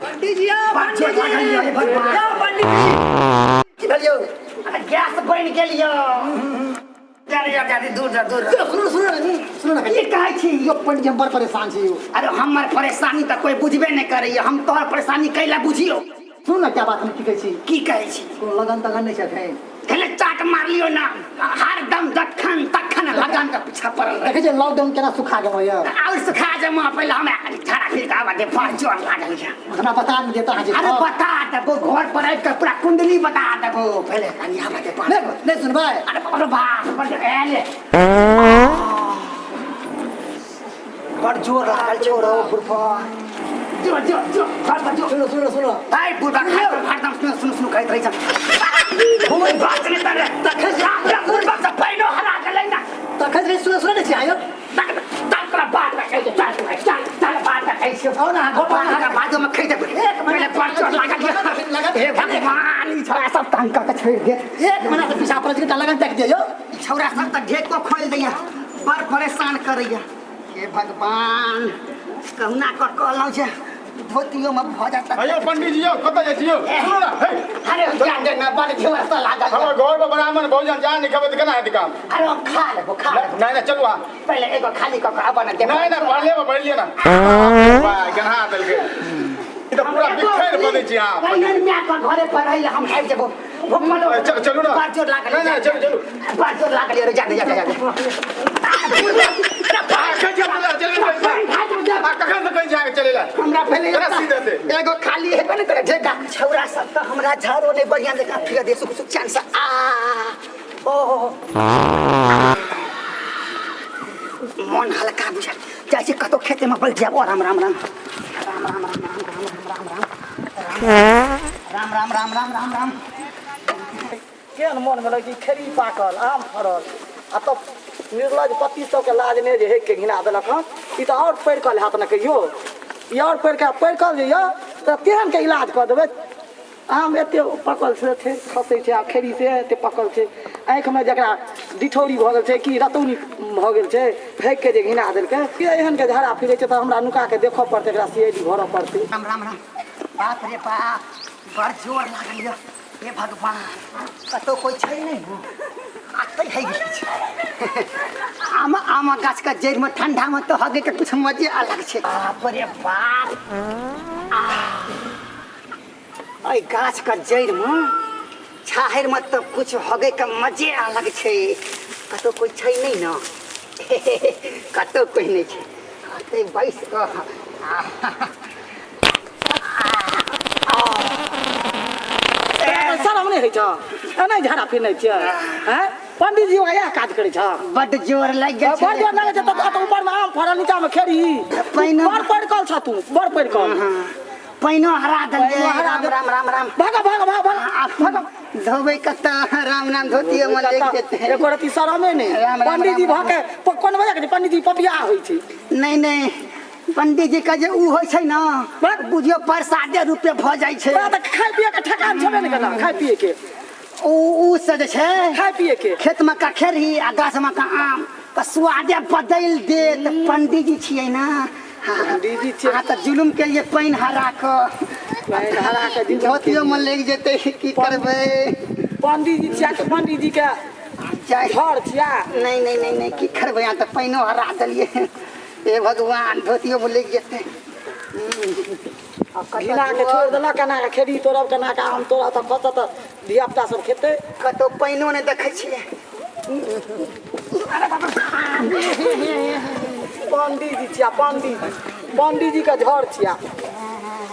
पंडित जी आओ, बड़ जोर पंडित लागल जी यौ, हे भगवान। आओ, पंडित जी की भेल यौ? अरे गैस बनि गेल यौ। जा जा जा, दूर जा, दूर जा। सुनू सुनू सुनू सुनू ना। की कहै छी? यौ पंडित जी, हम बड़ परेशान छी यौ। अरे हमर परेशानी तऽ कोइ बुझबे नहि करैया, हम तोहर परेशानी कैला बुझियौ? सुनू ना, क्या बात हम की कहै छी? की कहै छी? कोनो लगन तगन नहि छै एखन? पहिले चाट मारलियो ना, हरदम जखन तखन लगन के पीछा पड़ल रहे। देखै छियै लॉकडाउन केना सुखा गेल यौ। आओर सुखा जमा, पहिले हमरा कनि झाड़ा फिर के आवा दे, बड़ जोर लागल यऽ। हमरा बता नहि देता अहाँ जे। अरे बता देबो, घर पर आबि के पूरा कुंडली बता देबो, पहिले कनि आवा दे। नहि नहि सुनबै। अरे बाप रे बाप, बड़ आयल, बड़ जोर लागल छौ रौ बुढ़बा। जो जो जो, घर पर जो। सुनो सुनो सुनो। भाई बुढ़बा खाइ पर हरदम सुनो सुनो सुनो कहैत रहै छ। बात नहि तरे तखन से बुढ़बा से पैनो हरा गेलै ना। तखन से सुनो सुनो नहि छी आयो। चल चल, तोरा बात रखै छै, चल चल चल, बात रखै छै। आओ ना, घर पर। बात बाजो में खै देबै। एक महीना पहिले बड़ जोर लागल लागल। हे भगवान, ई छोरा सब तंग कऽ के छोड़ि देत। एक महीना से पीछा पड़ल छी, एकटा लगन ताकि दियौ। ई छौड़ा सब तऽ ढेको खोलि दैया, बड़ परेशान करैया। हे भगवान, कहुना कऽ कहलहुँ जे धोतियो में भऽ जाता। अयो पंडित जी, यौ कतऽ जाइ छी यौ? सुनू ना, हे। अरे जा दे ना, बड़ झोर से लागल। हमर घर पर ब्राह्मण भोजन जा नहि खेबै तऽ केना हेतै काम? अरे हम खा लेबो, खा लेबो। नहि नहि, चलू अहाँ। पहिले एगो खाली कऽ के आबऽ ने दे। नहि नहि, पढ़ले पढ़लियै ना। वाह, गेन्हा देलकै ई तऽ पूरा बिखैर बदै छी अहाँ। पहिने माय के घरे पर रही, हम आबि जेबो। भूखमलो। चलू चलू ना। बड़ जोर लागल। नहि नहि, चलू चलू। बड़ जोर लागल रे, जा दे जा दे जा दे। आ कहै छी हम चलू, आ कखन से कहै छी अहाँके चलै लए। हमरा पहिले केना सीध हेतै? एगो खाली हेबे ने करे ढेका। छौरा सब तऽ हमरा झाड़ो नहि बढ़िया जकाँ फिर दे, सुख सुख चैन से। आ ओ मन हल्का बुझल जाइ छै, कतौ खेते में बैठ जाब। राम राम राम राम राम राम राम राम राम राम राम राम राम राम राम। केहन मोन भेलै कि खेरी पाकल, आम फड़ल, आ तब निर्लज पति सबके लाज नहि जे हेक के घिना देलक हन। ई तऽ आओर पड़ि हैत ने कहियो, ई आओर पड़ि कऽ पड़ि कऽ जे यऽ तऽ तेहन के इलाज कऽ देबै। आम एते पकल छै, खसै छै, आ खेरी से एते पकल छै, आँखिमे जकरा डिठौरी भऽ गेल छै कि रतौनी भऽ गेल छै, फेंक के जे घिना देलकै। एहन के झाड़ा फिरै छै तऽ हमरा नुका के देखऽ पड़तै, एकरा सी I D भरऽ पड़तै। राम राम राम। बाप रे बाप, बड़ जोर लागल यऽ। हे भगवान, कतौ कोइ छै नहि ने? आते है गेल छै। आम आम गाछ के जड़ि में ठंडा में तो हगे के कुछ मजे अलग छै। बाप रे बाप, एहि गाछ के जड़ि में छाहरि में तऽ कुछ हगे के मजे अलग छै। कतौ कोइ छै नहि ने? कतौ कोइ नहि छै। अतै बैस कऽ शरम नहि होइ छौ? एना झाड़ा फिरने छियै आँय? पंडित जी इएह काज करै छ? बड्ड जोर लागि गेल। बड़ जोर लागै छै तऽ ऊपर मे आम फड़ल, नीचा मे खेरी। पानि बड़ पड़ि कल छ तू, बड़ पड़ि कल। पानिओ हरा देलियै। पानिओ हरा राम राम राम राम। भाग भाग भाग भाग भाग। धोबै कतऽ? राम राम, धोतियो में लागि जेतै। एको रत्ती शरमे नहि। राम राम। पंडित जी राम, भऽ के कोन वजह के पंडित जी पपिया होइ छै? नहि नहि, पंडित जी के जे उ होइ छै ने, बुझियौ प्रसादे रूपे भऽ जाइ छै। तोरा तऽ खाय पिए के ठेकान छेबे नहि केलक, खाय पिए के। उ उ से जे छै खाय पिए के खेत में का खेरही आ गाछ में का आम तऽ स्वादे बदलि देत। पंडित जी छियै ना। पंडित जी छियै। अहाँ तऽ जुलुम केलियै पानि हरा कऽ। पानि हरा कऽ जुलुम। धोतियो में लागि जेतै, की करबै? पंडित जी छिया तऽ पंडित जी के चाहे घर छिया। नहि नहि नहि नहि, की करबै? अहाँ तऽ पानिओ हरा देलियै। हे भगवान, धोतियो में लागि जेतै। घिना के छोड़ि देलक। केना के खेरी तोड़ब, केना के आम तोड़ब? तऽ खसत तऽ धिया पुता सब खेतै। कतौ पानिओ नहि देखै छियै। पंडित जी छिया, पंडित जी, पंडित जी के झड़ छिया।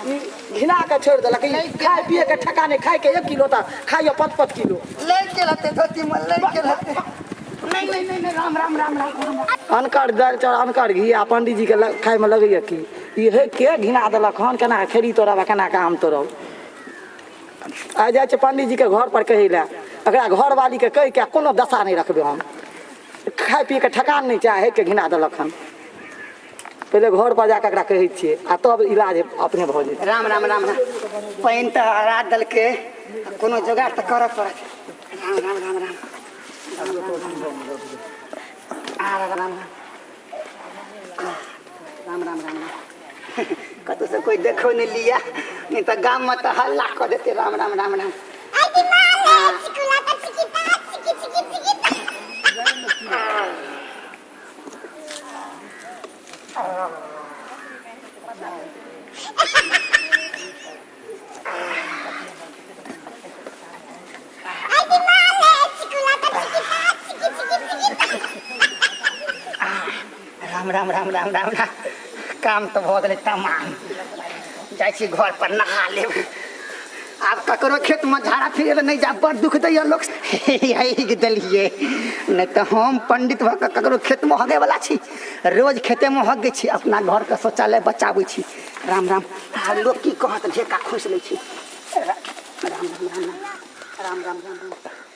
ई घिना के छोड़ि देलक। ई खाय पिए के ठेका नहि, खाय के 1 किलो तऽ खाइए 5-5 किलो। लागि गेल हेतै धोती में, लागि गेल हेतै। नहीं नहीं नहीं नहीं, राम राम राम राम राम। अनकर दालि चाउर, अनकर घी आ पंडित जी के खायमे लगैए की? ई हे के घिना देलक हन। केना के खेरी तोड़ब आ केना के आम तोड़ब? आइ जाइ छै पंडित जी के घर पर कहै लए, एकरा घरवाली के कहि के कोनो दशा नहि रखबै हम। खाय पिए के ठेकान नहि छै, आ हे के घिना देलक हन। पहिले घर पर जाके एकरा कहै छियै आ तब इलाज अपने भऽ जेतै। राम राम राम राम। पानि तऽ हरा देलकै, कोनो जोगाड़ तऽ करऽ पड़त। राम राम राम राम आ राम राम राम राम राम राम राम। कतौ से कोई देखो नहि लिया, नहि तऽ गाममे तऽ हल्ला कऽ देतै। राम राम राम राम। राम राम राम राम राम राम। काम तऽ भऽ गेलै तमाम। जाइ छी घर पर, नहा लेब। आब ककरो खेतमे झाड़ा फिरे लए नहि जायब, बड़ दुख दैया लोक। हेग देलियै, नहि तऽ हम पंडित भऽ कऽ ककरो खेतमे हगैवला छी? रोज खेतेमे हगै छी, अपना घरके शौचालय बचाबै छी। राम राम, आ लोक की कहत? ढेका खोसि लै छी। राम राम राम राम राम राम राम राम।